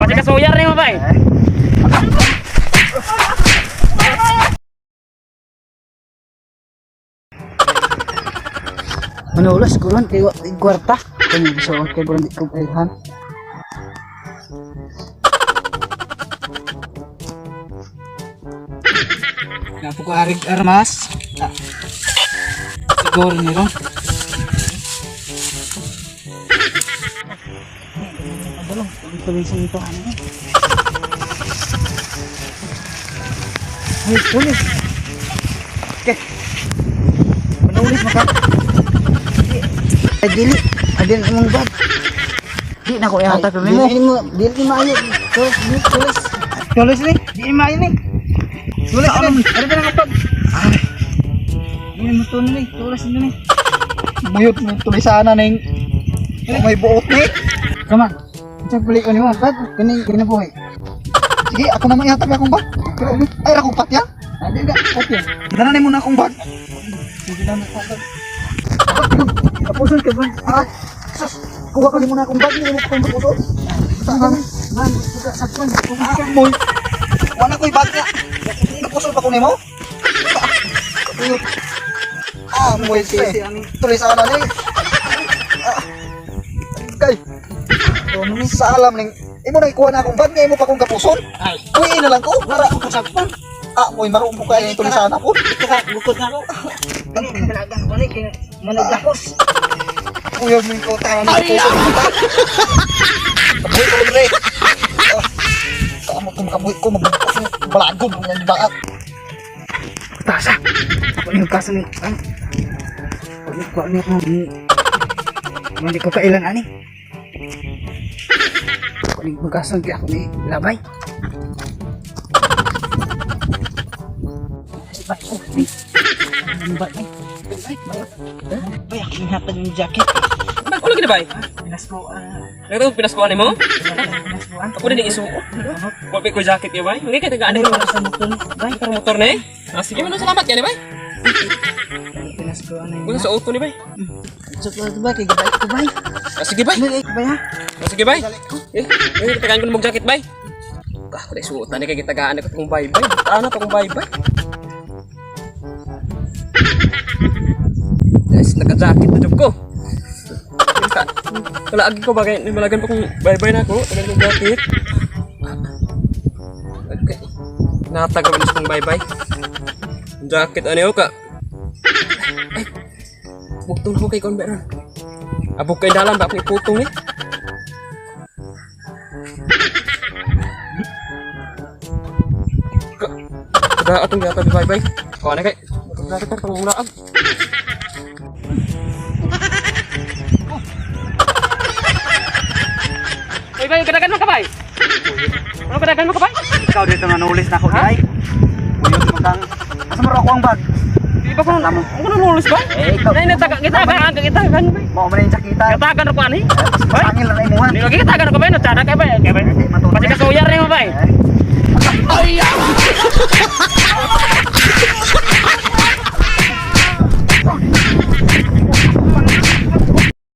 Pati kasuyar nimo bay. Manulas ko ron kay wa kwarta. Kani gusto ko kay di ko kaihan. Napo ko arig armas. Ah. Siguro ni ron. Padulong, tuloy sa ito ano ni. Ay, tuloy. Okay. Manulis maka. Ay, dili. Ay, dili imong bag. Di na ko ihatag nimo. Dili mo, dili ni maayo. Tulos, dili, tulos. Tulos ni, dili maayo ni. Tulos ni. Ano ba nang pag? Dili mo tulo ni, tulos ni ni. Buyot mo tuloy sana ning may buot ni. Kama. Unsa puli ko nimo pag kini kinabuhi. Sige, ako naman ihatag akong bag. Pero ay ra kong patya. Adi ga, okay. Dala nimo na akong bag. Sige lang ako pag. Kapuson ka ba? Ah, sus, kuha ka nimo na akong bag, nimo ko kong buot. Man, man, suka sakpan. Ah, moy. Wala ko'y bag niya. Napusol pa ko nimo. Buyot. Ah, moy Sisi ani. tuloy sana ni. Ah. Kay. Sa alam ning imo na ikuha na akong bag niya imo pa kong kapuson. Ay, Uy, na lang ko. Para sakpan. ah, moy maruong ko kay tuloy sana ko. Kaka bukod na ako. Kani kalagang ko ni kay managdakos. Kuya mo yung kautahan ng puso ng bata. Kabuhi ko rin eh. Ah, Tama ko makabuhi ko, magbugos ng balagog ng baat. Tasa. Ako ni kaso ni. Ang. Ko ni ko ni. Hindi ko kailan ani. Ako ni magasan kay ako ni labay. Bay, oh, ay. Ano ba ni? Ay, bay, ako ni hatag ng jacket. Bag ko lagi na bay. Pinasko, ah, Nagtago pinaskuhan nimo? pinaskuan. Ako din isuot. Wa ko jacket niya bay. Mga kay tagaan Ano ko. sa motor ni? Bay, Pero motor ni. Ah, sige man salamat yan bay. pinaskuan na Kuno sa auto ni bay. So, ba, kay gabay ko bay. Ah, sige bay. Ano, bay ha? Ah, sige bay. Eh, eh tagaan ko ng jacket bay. Ah, ko isuot na ni kay gitagaan ko tong bay bay. Ano tong bay bay. Guys, naka-jacket na jud ko. Wala agi ko bagay, nimalagan pa kong bye-bye na ako. Tagal kong jacket. Okay. Natag ko kong bye-bye. Jacket ano ka? Ay, bugtong ko kay kon ron. Abog kay dalan ba akong iputong ni? Kada atong yata bye-bye. Kuha na kay. Dati pa pangulaag. Uy, bay, kadagan mo ka bay. Ano kadagan mo ka bay? Ikaw dito nga nulis na ako, ay. Buyot mo kang... Asa mo ako ang bag? Di ba ko nang ako nang nulis ba? Eh, ikaw. Nay, nataga kita ka kita kan bay. Mao man yung sakita. Katagan ko ani. Bay. Pangil na imuha. Ni lagi katagan ko bay, nagtsada kay bay. Kay bay. Hindi, matuto. Pati